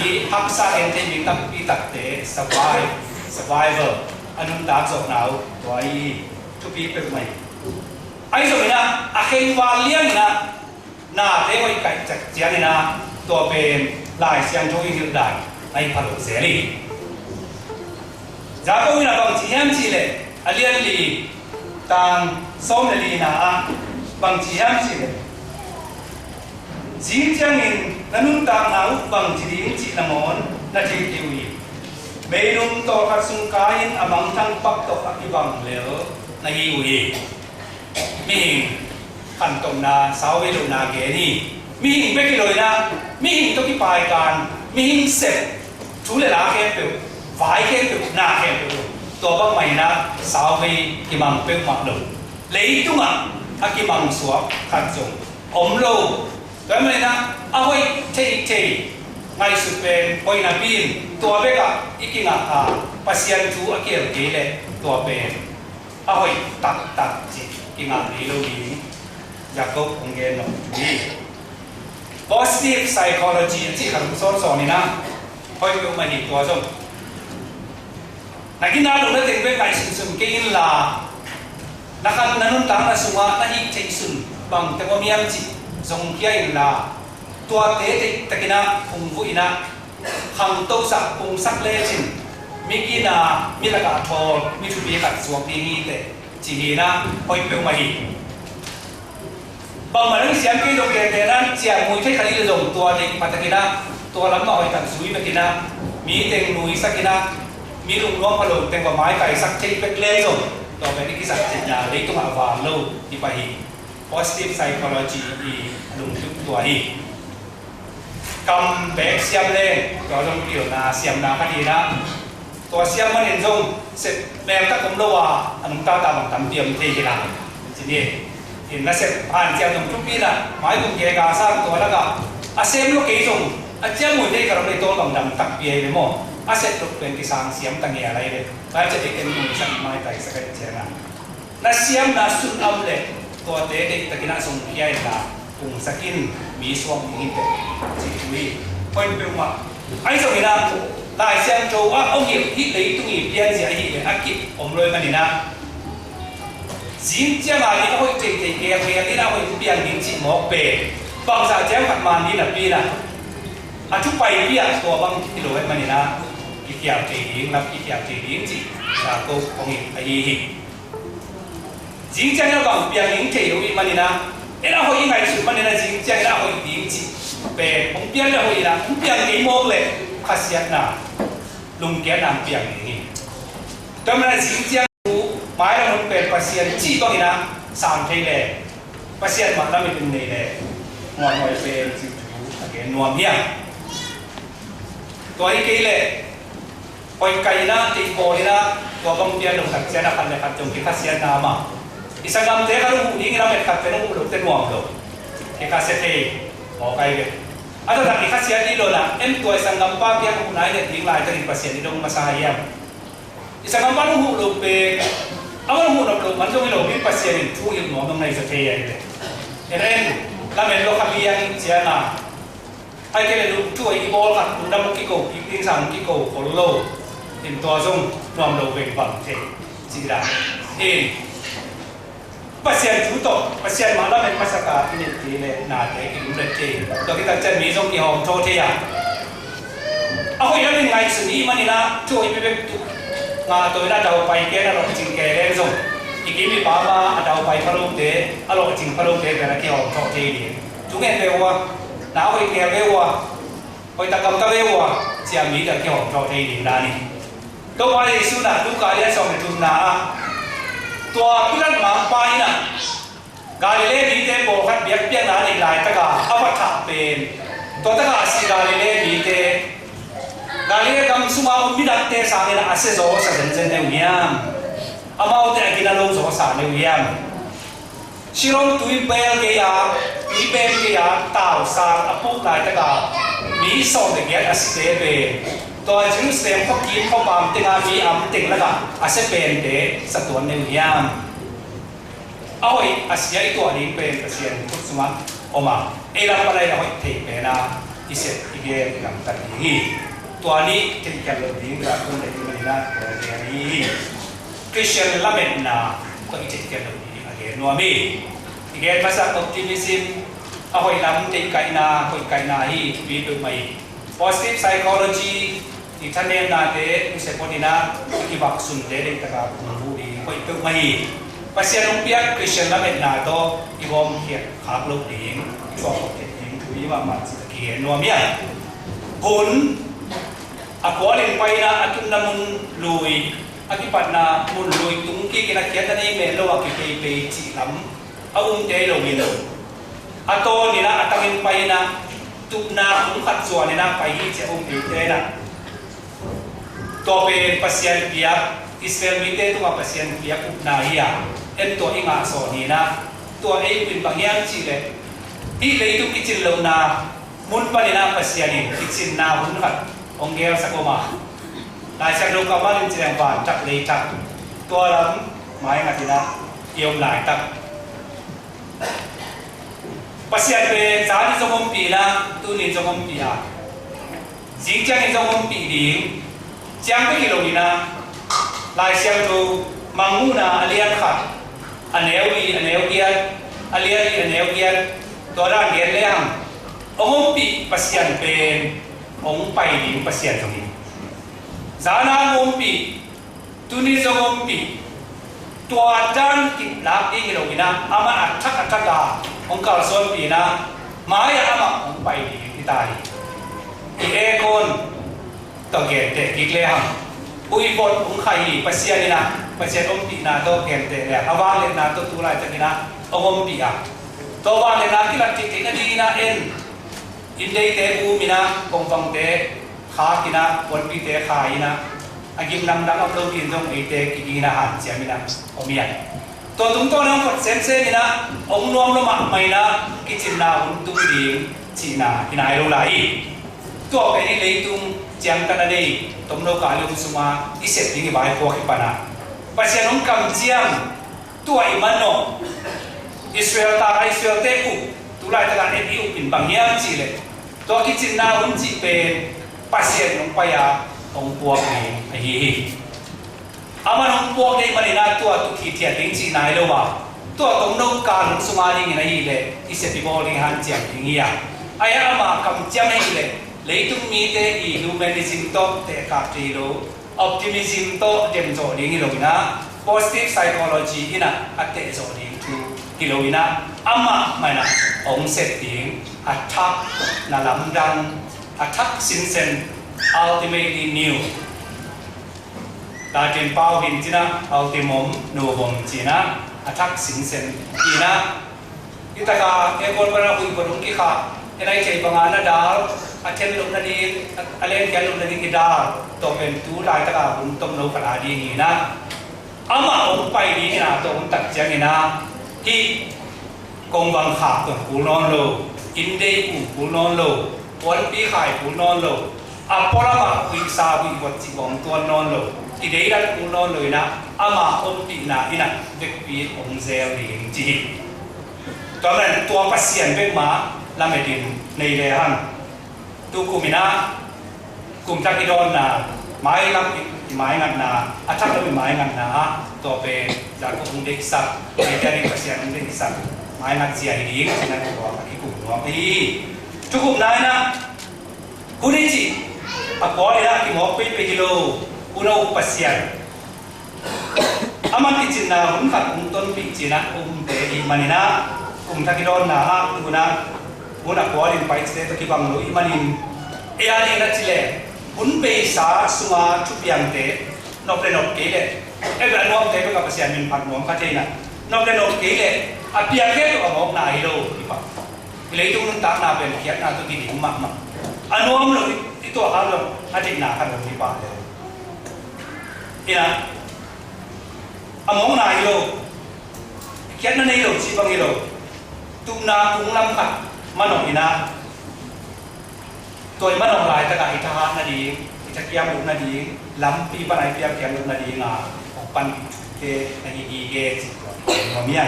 i haksa genthei mi tampi takte survive, survival, a nuntak zawhna uh tua hi. Thupi peuhmah hi. Ahi zongin ah a khengval liangin ah nate hoih kaih tak ciangin ah tua pen Lai Siangtho i hilh dan a hi pha lo zel hi. Jakob in ah bang ci hiam cih leh, a lian li, tang sawm le lina ah bang ci hiam cih leh, zing ciangin na nuntakna uh bang ci ding cih nangawn na thei kei uh hi. Meinum tawlkhat sung kai-in a mangthang pak tawh a kibang lel na hi uh hi. Mihing khantomna, sauvei lohna gen hi. Mihing bek hi lo in ah, mihing tawh kipaikan, mihing sep, thu le la khempeuh, vai khempeuh, na khempeuh, tua bangmah in ah sauvei kimang peuhmah lo. Leitungah a kimang suak khat zong om lo. Tua ahih manin ah a hoih theithei ngaihsut pen hoih napi in, tua bekah i kingah a, Pasian thu a kihel kei leh tua pen a hoih taktak cih kingah ngei lo ding Jakob hong gen nop hi. Positive psychology a cih khat hong sawnsawn in ah, hoih peuhmah hi tua zong. Na ginat loh na teng bek ngaihsunsun kei inla, na khan na nuntakna sungah na hih theihsun bangteng om hiam cih zongkhia inla, tuate teitakin ah hong vuh in ah, khangtosak, pungsak lecin, mi ginat, mi lakah thawl, mi thupi khat suak ding hi teh, ci hi in ah, hoih peuhmah hi. Bangmah nang siam kei zong, gentehna in ciangmui thei khat i hih leh zong, tua deih pha takin ah, tua lam mah hoih tak zui bekin ah, mi teng nuisakin ah, mi lungnuam pha lo teng va maitaisak thei bek le zong, tua pen i kisap theihna leitungah a vang lo hi pah hi. Positive psychology i lungtup tua hi. Kam bek siam leng, tua zong pilna siamna khat hi in ah, tua siam manin zong sep meltak om lo a, a nungta ta bang tampi om thei hi lai. Ci ni. In na sep han ciang zong thupi in ah, maikum kei ka sang tua lakah a sem lo kei zong, a ciangmui thei khat om leh tawl bang dam takpi ahi ve maw. A sep lo pen kisang siam ta ngial ahi ve. Bible ciah dei ken nuisak, maitaisak ahih ciangin ah, na siamna sung om leh tuate deihtakin ah zongkhia inla, pungsak in, mi suak ding hi teh, ci thu hi. Hoih peuhmah. Ahi zongin ah, Lai Siangtho ah hong hilh, hih leitung i pianzia ahih leh a kip om lo ahih manin ah, zing ciang a ding a hoih teitei, gel gel ding a hoih piang ding cih mawk pen, bangzah ciang khat man ding napi in ah, a thu paipi ah tua bang hi lo ahih manin ah, kikhial thei ding, lam kikhial thei ding cih Jakob hong hilh ahi hi. Zing ciangin a bang piang ding thei lo i hih manin ah, en a hoih i ngaihsut manin ah, zing ciangin a hoih ding cih pen hong piang leh hoih in ah, hong piang kei mawk leh khasiatna, lungkiatna hong piang ding hi. Tua manin ah zing ciang thu, mailam hun pen Pasian cih bangin ah sang thei leh, Pasian mah lamet in nei leh, muanhuai pen cih thu a gen nuam hiam? Tua hi kei leh, hoih kaihna, theih bawlna, tua bang pian lo tak ciang a khat le khat zong kikhasiatna mah. I sanggamte khat hong huh ding i lamet khat pen hong huh lote nuam lo. Kikhasiat thei, mawk ahi ve. A taktak kikhasiat ding lo in ah, en tua i sanggampa kiang huhna i neih ding laitakin Pasian i dong masa hiam? I sanggampa hong huh lo pen, amah hong huh nop loh man zong hi lo, mi Pasian in thu hilh nuam hong nei zaw thei ahi ve. En en, lamet lo kha biang ciang a, ahih kei leh lungthu a i bawl khat, lungdam kiko, kik ding sang kiko khol lo. In tua zong nuam lo veng bang thei. Ci dan. In Pasian thu tawh, Pasian mah lamet masak a i neih kei leh nate kilumlet thei. Tua khit tak ciang mi zong kihawmthawh thei a. A hoih lamin ngaihsun i hih manin ah, thu hoih bekbek tu ngah tawh in a daupai ken a lawhcing kei leng zong, i kim i pam a, a daupai pha lote, a lawhcing pha lote pen a kihawmthawh thei ding. Thu ngen ve ua, na hoih ngen ve ua, hoih tak gamta ve ua, ci a mite a kihawmthawh thei ding dan hi. Topa Jesu in ah Luka lian sawm le thumna ah, tua Pilat mangpa in ah Galilee mite pawlkhat biakpiakna a neih laitak a a va thah pen, tua tak a a si Galilee mite, Galilee gam sunga om midangte sangin a sia zaw sa zenzen ne uh hiam? Amaute a gina lo zaw sa ne uh hiam? Siloam tui bel gei a, tui bel gei a tausang a puk laitak a mi sawm le giat a site pen, tua Jerusalem khuakim khuapam teng a mi am teng lakah a sia pente sa tuan ne uh hiam? A hoih a sia i tuah ding pen Pasian khut sungah om a, ei lam pan a i hoih thei pen a i sep, i gen, i gamtat ding hi. Tua nih theihkhial loh ding ka tung leh i manina tua gen hi. Christian lametna tua i theihkhial loh ding a gen nuam hi. I gen masa optimism, a hoih lam theihkaihna, hoihkaihna hi, thupi peuhmah hi. Positive psychology, i thanemnate, i sepot in a, i kibaksunte deihtak a kung buh ding hoih peuhmah hi. Pasian hong piak Christian lametna tawh i gawm khiat khak loh ding, i suak khop khiat ding thupi mahmah ci-in ka gen nuam hi a. Hun a kualin pai in a, a tunna mun lui, a kipatna mun lui tung kik in a, khiatna nei mel lo a kipeipei cih lam a umte hi lo hi lo. A tawn in a, a tangin pai in a, tupna kum khat zuan in a pai hi ci a um eite in a, tua pen Pasian piak, Israel mite tungah Pasian piak upna hi a, en tua i ngah sawn hi in a, tua ei upin bang hiam cih leh, hih leitung kicin lohna mun panin a Pasian in kicinna hun khat hong gelsak om a, Lai Siangtho kammal in ci leng vantak leitak, tua lam maingat in a i om laitak. Pasian pen zan in zong ompih in a, tuni in zong ompih a, zing ciangin zong ompih ding, ciang bek hi lo in a, Lai Siangtho Mangmuhna a lian khat, a neu li, a neu giat, a lian li, a neu giat, tua dan gen le hang, hong ompih Pasian pen hong pai ding Pasian zong hi. Zan a hong ompih, tuni zong hong ompih, tua dan kiplak ding hi lo in ah, amah a thak a thak a hong kalsuanpih in ah, mai-ah amah hong pai ding hi ta hi. I aircon tawh genteh kik le hang, huih vot hong khai hi. Pasian in ah, Pasian ompihna tawh genteh le hang, a vangliatna tawh tu laitak in ah hong ompih a, tua vangliatna kilat theihtheih nading in ah en, inn deite um in ah, kongvangte khak in ah, puanpite khai in ah, a gimnam dang om lo ding zong eite kiging in ah hanciam in ah om hi a. Tua tungtawn in ah hong phot semsem in ah, hong nuam lua mahmah in ah, kicinna hun tung ding cihna hi nai lo lai hi. Tua pen i leitung ciangtan a nei tomno kah i om sungah i sep ding i vaipuak hi pan a, Pasian hong kamciam, tua i manawh, Israel ta, Israelte up, tu laitak a et i up in bang hiam cih leh, tua kicinna hun cih pen Pasian hong pai a hong puak ding ahi hi. Aman hong puak ding ahih manin ah tua tuk hithiat ding cihna hi lo a, tua tomno kah hong sung a dingin ahih leh i sep i bawl ding hanciam ding hi a. Ahi a, ama kamciam ahih leh leitung mite i humanism tawh tehkak thei lo, optimism tawh dem zawh ding hi lo in ah, positive psychology in ah a teh zawh ding thu hi lo in ah, amah mah in ah hong sep ding, a thak na lamdang, a thak sinsen, ultimately new. Latin pau hin cih in ah ultimum novum cih in ah, a thak sinsen hi in ah, hi tak a aircon pan a huih vot hong kikhah, en ai thei bang a na dal, a then loh nading, a, a lenkhiat loh nading i dal, tua pen tu laitak a hun tomno khat a ding hi in ah, amah hong pai ding hi in ah, tua hun tak ciangin ah hih kongvang khak tawh kul nawn lo, inn dei um kul nawn lo, puanpi khai kul nawn lo, a pualam ah huihsa huih vot cih bang tuan nawn lo, kideidan kul nawn lo in ah, ama ompihna in ah vekpi hong zel ding ci hi. Tua man tua Pasian bek mah lamet in nei le hang. Tukum in ah, kum thak i dawnna, mailam i, i maingatna, a thak lo i maingatna ah, tua pen Jakob hong deihsak, eite ading Pasian hong deihsak maingat zia hi ding, cih in ah tua a kikum nuam hi. Tukum nai in ah, hun i cih a kual in ah kimawk peipei hi lo, hun a uk Pasian. Aman kicinna hun khat hong tonpih cih in ah umte ahih manin ah, kum thak i dawnna ah tu in ah hun a kual in pai cihte tawh kibang lo ahih manin, ei a ding in ah cih leh hun beisa sunga thupiangte nop le nop kei leh, ei a nuamte bek a Pasian min phat nuam kha thei in ah, nop le nop kei leh a piangte tawh a mawkna hi lo hi pah. I leitung nuntakna pen khiatna tawh kiding mahmah. A nuam lo i, i tuah kha lo, a deihna kha lo hi pah le. Hi in ah, a mawkna hi lo, khiatna nei lo cih bang hi lo. Tupna kung lam khat manawh in ah, tua i manawh laitak a i thahat nading, i thakiam lut nading, lampi pan a i piakiam lut nading a hong pan ding thute na hi hi ge cih tua nuam hi a.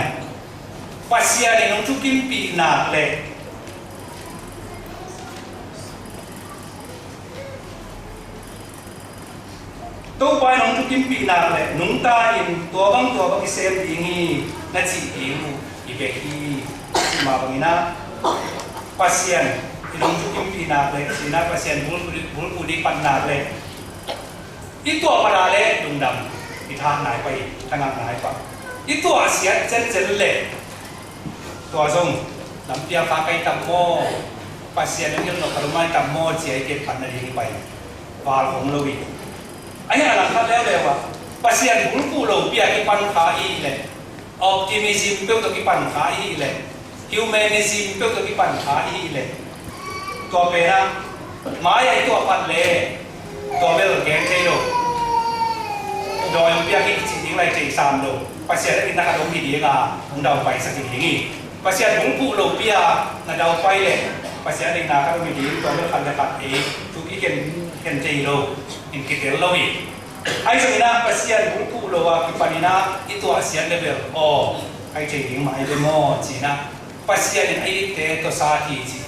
Pasian in hong thukimpih nak leh, Topa in hong thukimpih nak leh nungta in tua bang tua bang i sem ding hi na cih ding uh i bek hi. Cih mah bangin ah Pasian in hong thukimpih nak leh, cih in ah Pasian bulphuh ding, bulphuh ding i pan nak leh, i tuah pah a leh lungdam, i tha nai pah, i tha ngak nai pah. I tuah siat cencen leh tua zong lampi a kha kai tam maw, Pasian in hilh nop khat om lai tam maw ci a i kiat pan nading hi pah. Val khong lo hi. Ahi a langkhat leuleu ah Pasian bulphuh lopi a kipan kha i hih leh, optimism peuh tawh kipan kha i hih leh, humanism peuh tawh kipan kha i hih leh, tua pen ah mai-ah i tuah pah leh tua bel gen thei lo. Dawi hong piak hi cih ding lai thei sam lo. Pasian a deihna khat om hi ding a, hong dau paisak hi ding hi. Pasian bulphuh lopi a na dau pai leh Pasian a deihna khat om hi ding, tua bel khat le khat ei thu kikhen khen thei lo, in kitel lo hi. Ahi zongin ah Pasian bulphuh lo a kipan in ah i tuah siat leh bel, aw, ai thei ding mah hi ve maw ci-in ah Pasian in a itte tawh sat hi ci.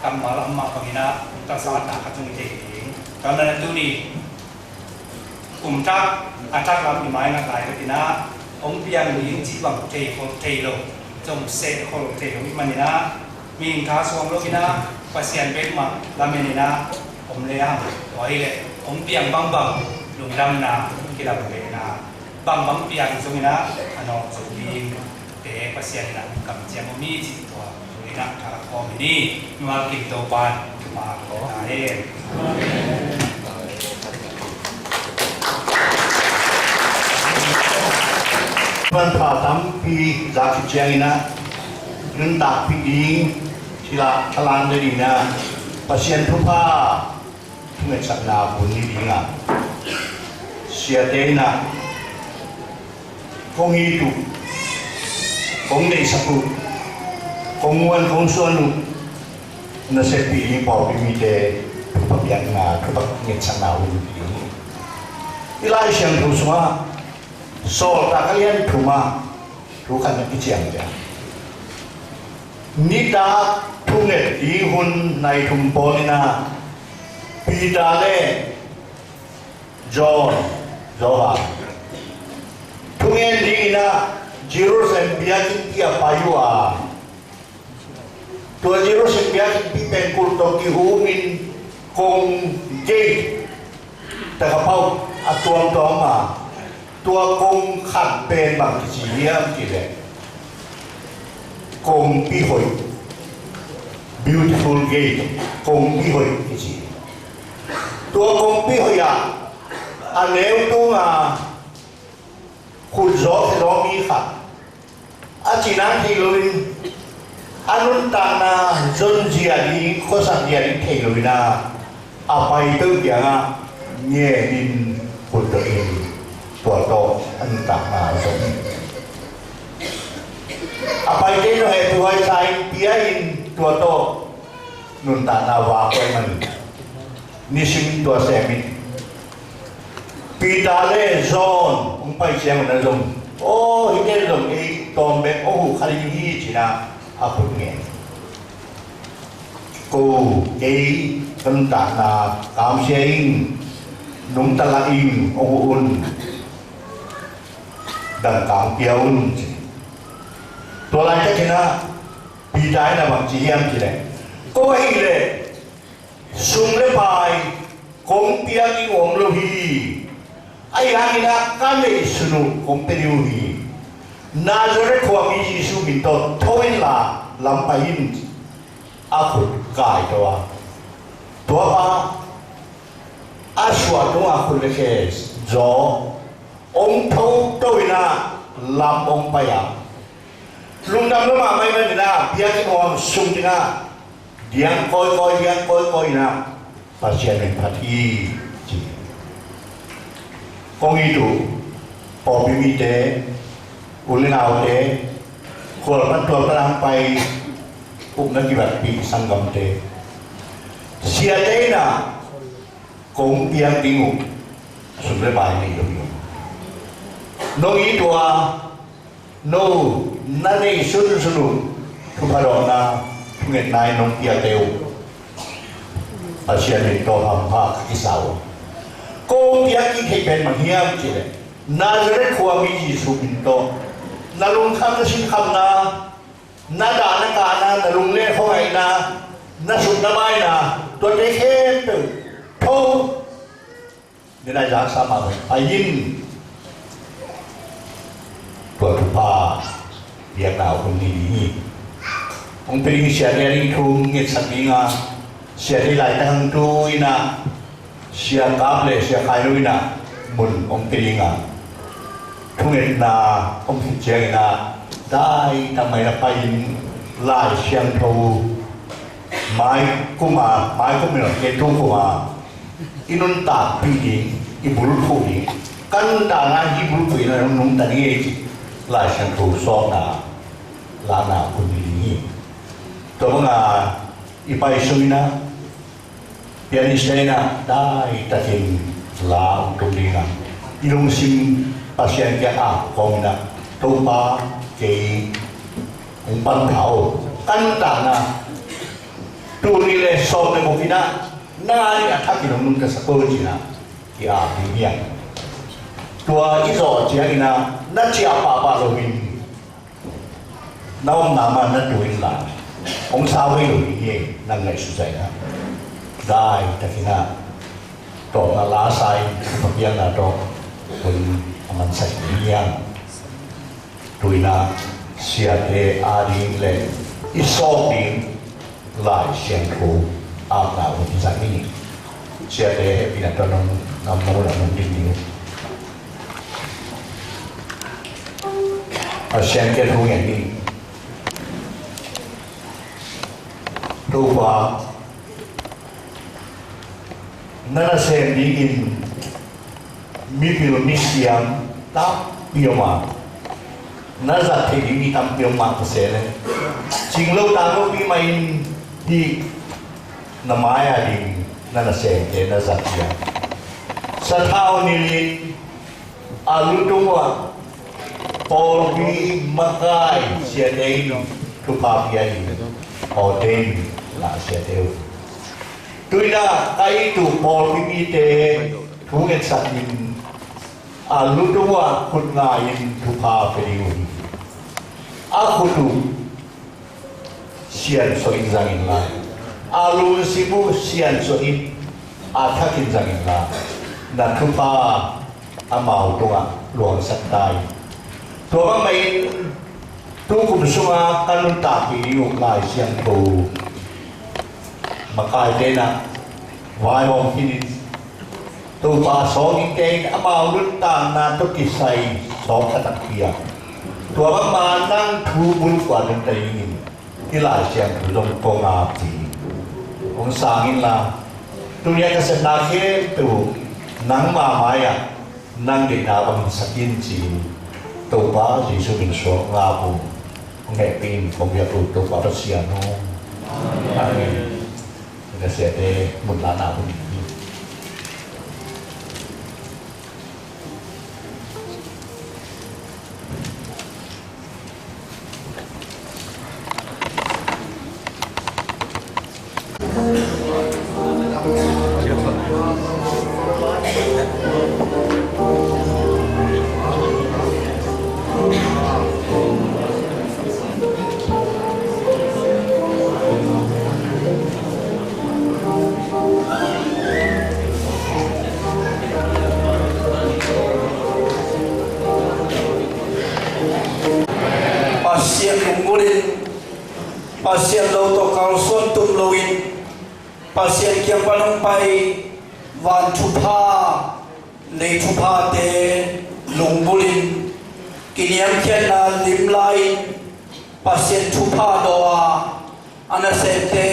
Kammal a om mah bangin ah tawh satna khat zong hi thei ding. Tua manin ah tuni kum thak A taklam i maingat laitakin ah hong piang ding cih bang thei khol thei lo, zong seh khol thei lo i hih manin ah mihing tha suang lo in ah Pasian bek mah lamen in ah om le hang, tua hi leh hong piang bangbang lungdamna kilam le in ah bangbang piang zong in ah a nawk zo ding te Pasian in ah kamciam om hi cih tua tuni in ah thalak khawm hi ni. Mimal kim Topa'n thupha ko ta hen. Manpha tampi zak khit ciangin ah nuntakpih ding thilak thalang ding in ah Pasian thupha thungetsakna bun ni ding a, siate in ah kong it uh, kong deihsak uh, kong muan kong suan uh, na seppi ding pawlpi mite thupha piakna, thupha ngetsakna hun ding. I Lai Siangtho sungah Sawltak a lian thum ah thu khat na kiciam ciang, nitak thunget ding hun nai thum pawl in ah Peter le John, Johan, thungen dingin ah Jerusalem biakinn ah a pai uh a, tua Jerusalem biakinn pi pen kulh tawh kihumin kong gate takah pau a tuamtuam a, tua kong khat pen bang kici hiam cih leh kongpi hoih, beautiful gate, kongpi hoih kici. Tua kongpi hoih ah a neu tunga khutzaw khezaw mi khat a cih nang thei loin, a nuntakna zonzia ding, khuasak zia ding thei loin ah a pai peuh kiangah ngenin khut dawhin tua tawh a nuntakna zong a paite zong hehpihhuai sa-in pia-in tua tawh nuntakna vak huai man. Nisim tua semin Peter le John hong pai ciangun ah zong, aw, hihte zong ei tawm bek hong huh kha ding hi ci-in ah a khut ngen. Ko, kei ka nuntakna kamsia ing, nungta lah ing, hong huh un, dangka pia un ci. Tua laitakin ah Peter in ah bang ci hiam cih leh, ko ahih leh sum le pai kong piak ding om lo hi. Ahih hangin ah ka neihsun uh kong pia ding uh hi. Nazareth khuami Jesuh min tawh tho inla lam pai in. A khut kai to a, tua pa a suah tungah khut le khe zaw, hong tho to in ah lam hong pai a, lungdam lua mahmah ahih manin ah biakinn huang sung dingah diang kawikawi, diang kawikawi in ah Pasian min phat hi ci. Kong it uh pawlpi mite, u le naute, khualpan tualpan hong pai, upna kibatpih sanggamte, siate in ah kong piak ding uh sum le pai nei lo hi. Nong it uh a, no na neih sunsun uh thupha dawhna thungetna in nong piakte uh Pasian min tawh hampha ka kisa uh. Kong piak kik theih pen bang hiam cih leh Nazareth khuami Jesuh min tawh na lungkham, na sinkhamna, na dahna kahna, na lunglen khuangaihna, na sutna maina, tuate khempeuh tho. Ni nai zak sa mah bang pai in. Tua thupha biakna hun ni ding hi. Hong pia ding siate a ding thu ngetsak ding a, siate laitak hang tu in ah Sia Kap le Sia Khai Lo in ah mun hong pia ding a, thungetna om khit ciangin ah dai tak mai na pai in Lai Siangtho mai kum a, mai kum in ah ke tu kum a i nuntakpih ding, i bulphuh ding, ka nuntakna hih bulphuh in a nungta ding ei cih Lai Siangtho sawlna, lana hun ni ding hi. Tua banga i pai sung in ah pianist in ah daitakin la hong tum ding a, i lungsim Pasian kiang a kong in ah, Topa, kei hong pang tha o, ka nuntakna tul nih le sawm le guk in ah nang a ding a thakin hong nungta sak o ci-in ah ki-ap ding hi hang. Tua i zawh ciangin ah na ciah pahpah loin na omna mah na tu inla, hong sau vei lo ding hi. Nang ngaihsut zah in ah daitakin ah tawh na la sa in, Topa piakna tawh hun a mansak ding hi hang. Tu-in ah siate ading le i sawk ding Lai Siangtho apna hun hi zah ni. Siate hehpihna tawh nong, nong, nong, nong ding ding. Pasian kiang thu ngen ni. Topa, na nasem dingin mipil misiam tampi om a, na zat theih ding mi tampi om mah ka se le, cing lo tang lopi mah in hih na mai-a ding na nasemte na zat hi a, sathau nilhin a lutung uh ah pawlpi makai siate in thupha pia hi. Ordain na siate uh, tu-in ah ka it uh pawlpi mite thu ngetsak in a lutung uh ah khut nga-in thupha pia ding uh hi. A khut uh siansuah in zang inla, a lunsim uh siansuah in a thakin zang inla, na thupha amau tungah luangsak ta in. Tua bangmah in tu kum sunga ka nuntakpih ding uh Lai Siangtho makaite na vaihawm khin in, Topa sawngingte in amau nuntakna tawh kisai sawng a takpi a, tua bangmah nang thu bulphuh a nunta dingin hih Lai Siangtho zong kong ap ci. Hong sang inla, tuni-a ka sepna khempeuh nangma mai-ah nang deihna bangin sak in ci. Topa Jesuh min suang ngap uh, hong hehpih in kong biak uh Topa Pasian aw. Amen. Ka siate mun lana hun. Pasian lunggulhin, Pasian lo tawh kalsuan tum loin, Pasian kiang pan hong pai van thupha, lei thuphate lunggulhin, kiniamkhiatna lim la-in, Pasian thupha daw a, a nasemte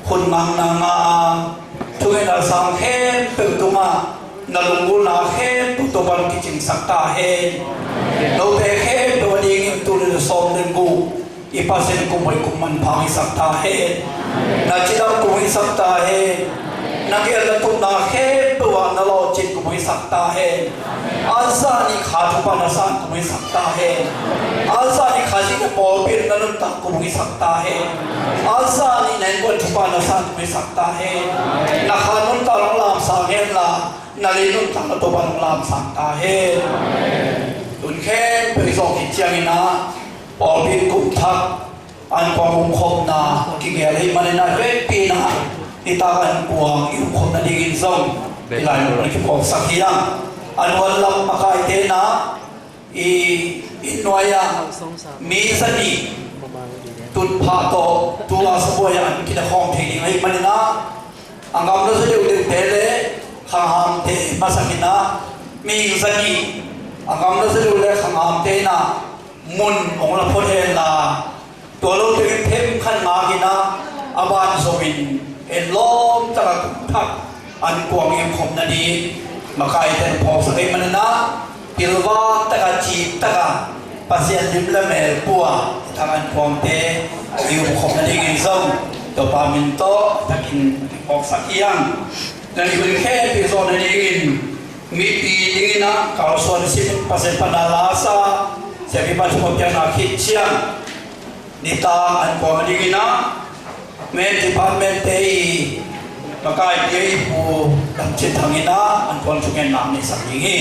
hun ngakna ngah a, thungetna sang khempeuh tungah na lunggulna khempeuh Topa'n kicingsak ta hen. Note khempeuh adingin tul nih le sawm le guk i Pasian kum hoih kum manpha hong hisak ta hen. Na cidam kum hong hisak ta hen. Na geel na tupna khempeuh ah na lawhcin kum hong hisak ta hen. A zah nih kha thupha na san kum hong hisak ta hen. A zah nih kha zik na pawlpi na nuntak kum hong hisak ta hen. A zah nih na innkuan thupha na san kum hong hisak ta hen. Na kha nuntak hong lamsang hen la, na lei nuntak na Topa'n hong lamsang ta hen. Tun khempeuh i zawh khit ciangin ah pawlpi kum thak ankuang umkhopna kigel ahih manin ah vekpi in ah nitak ankuang i umkhop nadingin zong i lainatna kiphawksak hi hang. Ankuang lam makaite in ah i inn nuai ah mi zanih tutphah tawh tua sabuai ah an kina khawm thei ding ahih manin ah a ngamna zaw deuhdeuhte le khanghamte masak in ah mihing zanih a ngamna zaw deuh le khanghamte in ah mun hong la phot hen la, tua lo tengin themkhat ngak in ah a ban zongin en lawm takin kum thak ankuang i umkhop nading makaite'n phawksak ahih manin ah pilvang takin, cip takin Pasian lim le mel pua i thak ankuangte i umkhop nadingin zong Topa min tawh a thakin phawksak hi hang. Na nih hun khempeuh zawh nadingin mipi dingin ah kalsuan simin Pasian pan na la sa, siapipa thupha piakna khit ciang nitak ankuang dingin ah men department-te i makaite i Pu Lam Cin Thang in ah ankuang thungetna neihsak ding hi.